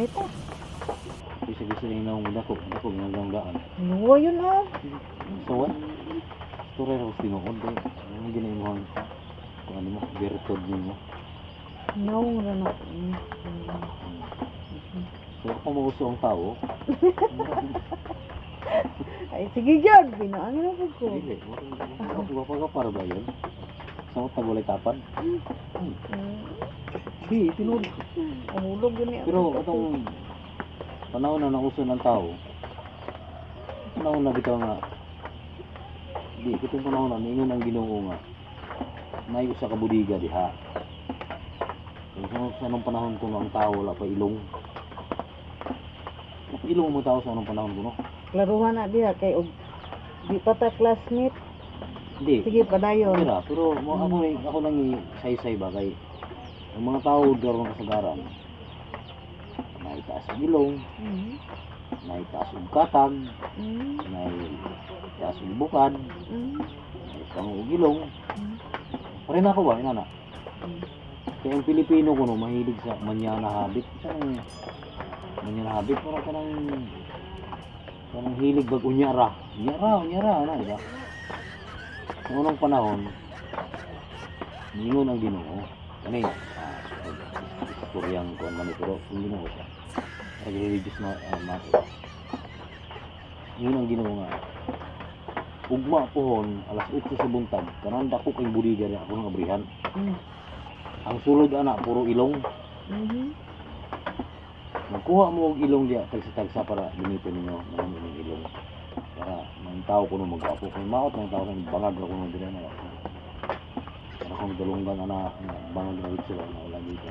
Nita. Bisa bisa ning naong dako, dako nga lang daan. Nuwa yun ah. So what? Storya ra ko sa tinuod eh. Ano gina imong kung ano mo, bertod nimo. Naong ra na. So ako mauso ang tao. Ay, sige gyud, binaangin na pud ko. Dili, wala para ba yun? Sa mga tagulay tapan? Di, tinuod. Ang hulog yun niya. Pero atong panahon na nauso ng tao, panahon na bitaw nga, di, kitong panahon na, niingon ang Ginoo nga, may usa ka budiga diha. Kung sa anong panahon kuno ang tao wala pa ilong. Wala pa ilong mo tao sa anong panahon kuno. Klaruhan na diha kay og di pa ta classmate. Hindi. Sige, padayon. Pero, pero mo ako ako lang saysay ba kay ang mga tao daron kasagaran naitaas ang ilong, naitaas og katag, naitaas og bukad, naitaas og ilong. Pareho na ako ba, inana? Kaya ang Pilipino kuno mahilig sa manyana habit. Sa manyana habit, parang kanang hilig bag unya ra. Unya ra, unya ra, ano, di ba? Sa unang panahon, ningon ang Ginoo. Kani, istoryang kuan man ni, pero kung Ginoo siya. Parang religious na matter. Ningon ang Ginoo nga, ugma pohon, alas 8 sa buntag, kanang dako kay budiga na ako ng abrihan. Ang sulod ana puro ilong. Magkuha mo og ilong diya tagsa-tagsa para gamitin ninyo mga inyong ilong. Para mga tao kuno magwapo kay maot ng tao kay bangag ra kuno dira na. Para kung dalunggan ana nga bangag ra sila na wala dito.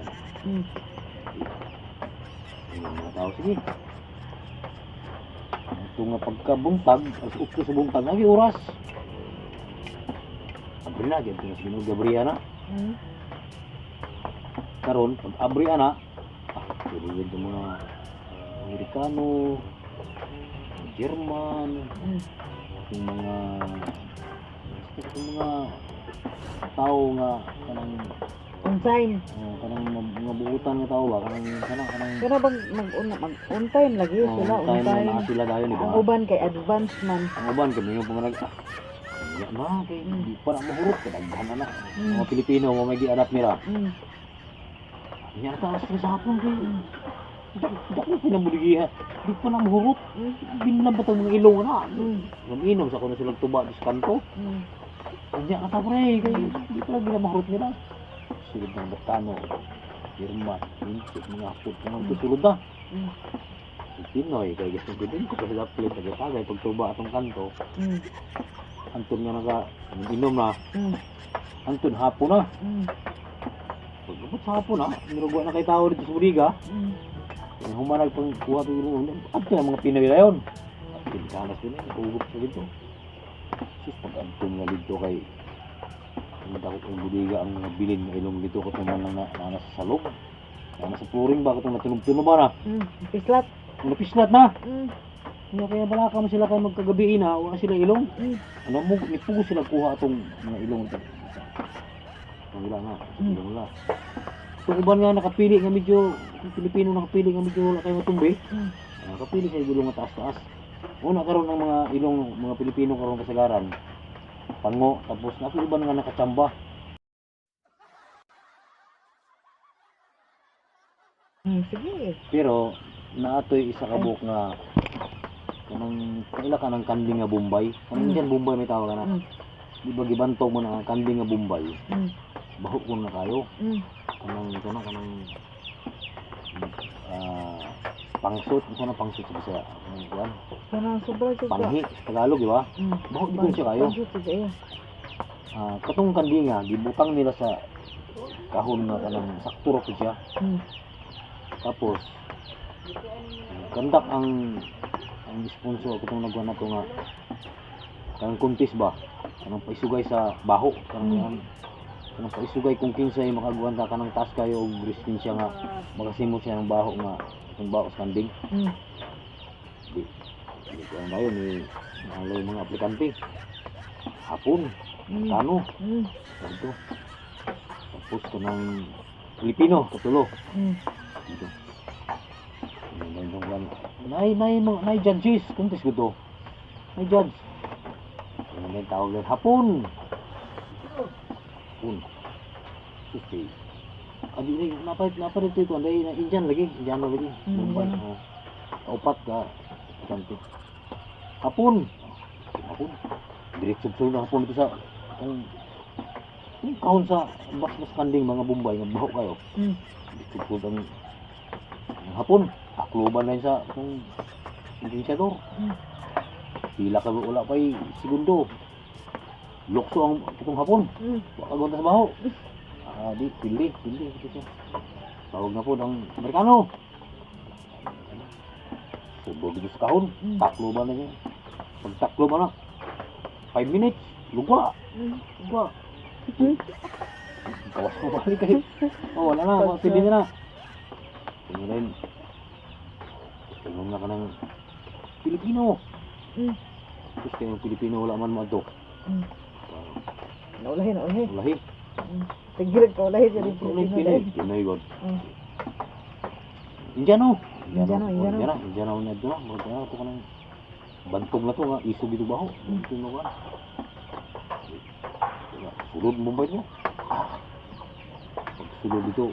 Yung mga tao sige. Ito nga pagkabuntag, alas 8 sa buntag, lagi oras. Abri na, ganito na sa Ginoo Gabriel na. Karon pag abri ana, pwede yun itong mga Amerikano, mga German, yung mga basta yung mga tao nga kanang On time. Oh, kanang mga buutan nga tao ba, kanang kanang kanang Pero bang mag mag on time lagi oh, sila, on time na time. naa sila dayon, di ba? Ang uban kay advance man. Ang uban kami yung pumanag ah ya na kay di pa na mahurot kay daghan na na. Mga Pilipino mo may gi-adapt nila. Nya ta alas 3 sa hapon kay dako pinamuligihan. Di pa na mahurot. Binlam ba tong mga ilong na? Inom sa kuno silang tuba sa kanto. Unya ka ta pre kay di pa lagi na mahurot nila. Sulod ng Bacano, Irma, Inchik, mga hapot kung mm. Sulod na. Si Pinoy kay gusto ko din ko kasi dapat tagay pagtuba atong kanto. Anton nga naka inom na. Anton hapon na. Pagkabot sa hapon na, nirugwa na kay tao dito sa budiga. Kaya humanag pang kuha ito yung adto na mga Pinoy na yun. At pinikanas yun eh, hugot sa dito. Sus, pag adto nga dito kay madako kong budiga ang mga bilin nga ilong dito katong man lang na nasa salog. Na nasa flooring ba katong natunog-tunog ba na? Pislat. Napislat na. Kaya kaya balaka mo sila kay magkagabi na, wala sila ilong. Ano mo, nipugo sila kuha atong mga ilong ito. Ang wala nga, ilong wala. Itong uban nga nakapili nga medyo, yung Pilipino nakapili nga medyo wala kayo matumbi. Nakapili sa ilong nga taas-taas. Una karon ang mga ilong mga Pilipino karon kasagaran. Pango, tapos napili uban nga nakachamba. Sige. Pero naatoy isa ka buok nga kanang kaila ka ng kanding nga Bombay. Kanang diyan Bombay may tawag na. Di ba gibantog mo na ang kanding nga Bombay? Baho ko na kayo. Kanang ito na kanang pangsot, unsa na pangsot sa Bisaya? Kanang kuan? Kanang sobra sobra. Panghi sa Tagalog, di ba? Baho di ko siya kayo. Pangsot siya kayo. Katong kandinga gibutang nila sa kahon nga kanang sakto ra pud siya. Tapos kandak ang sponsor katong nagkuan nato nga kanang contest ba, kanang paisugay sa baho, kanang kanang paisugay kung kinsay makaguan ta kanang taas kayo og resistensya nga makasimot siya ng baho nga itong baho sa kanding. Di di ko ang dayon ni ang mga aplikante hapon, kano dito. Tapos kanang Pilipino katulo dito. Nay nay mga nay judges contest gud to. Nay judge. Ano na yung tawag lang hapon. Hapon. Sus kay. Adi ni napalit napalit ko anday na Indian lagi, Indiano lagi. Bombay. Indiano. Oh. Kaupat ka kanto. Hapon. Hapon. Diretso sulod na hapon dito sa ang yung kahon sa box kanding mga Bombay nga baho kayo. Diretso sulod ang hapon. Takloban na yun sa kung intinsyador. Pila ka wala pa'y segundo. Lokso ang itong hapon. Wa ka sa baho. Ah, di, pili, pili. Ito siya. Tawag na po ng Amerikano. Subog dito sa kahon. Takloban na niya. Pag takloban na, 5 minutes, lugwa. Lugwa. Gawas mo balik kayo. Oh, wala na. Pili na na. Tingnan rin. Tingnan na ka ng Pilipino. Tapos kayo Pilipino, wala man mo. Naulahi, naulahi. Lahi. Tigil ka ulahi sa rin Pinoy, Pilipino. Pinoy. Dahil. Pinoy god. Indiano. Indiano, Oh, Indiano. Indiano, Indiano na ito na. Murag na ito ka ng bantog na to nga. Isog ito baho. Bantog na ba? Sulod Mumbai mo. Ah. Pag sulod dito,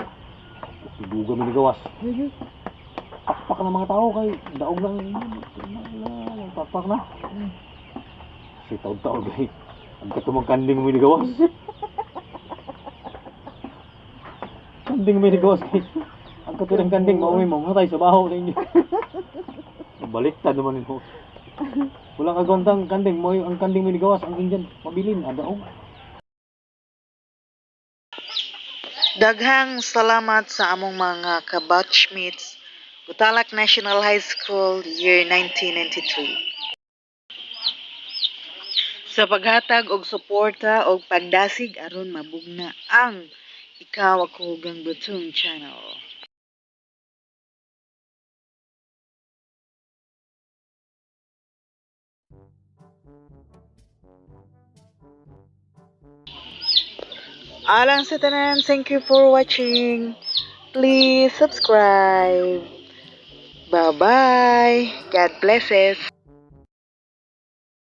duga mi gawas. Pakpak na mga tao kay daog lang. Pakpak na. Si taon-taon kay ang katumang kanding mo gawas. Kanding mo gawas kay ang katurang kanding mao may mamatay sa baho sa inyo. Baliktad naman nimo. Wala ka gwantang kanding mo ang kanding mo gawas ang Indian pabilin adaog. Daghang salamat sa among mga kabatchmates, Gutalac National High School, year 1993. Sa paghatag og suporta og pagdasig aron mabugna ang Ikaw Ako Gang Butong Channel. Alang sa tanan, thank you for watching. Please subscribe. Bye-bye. God blesses.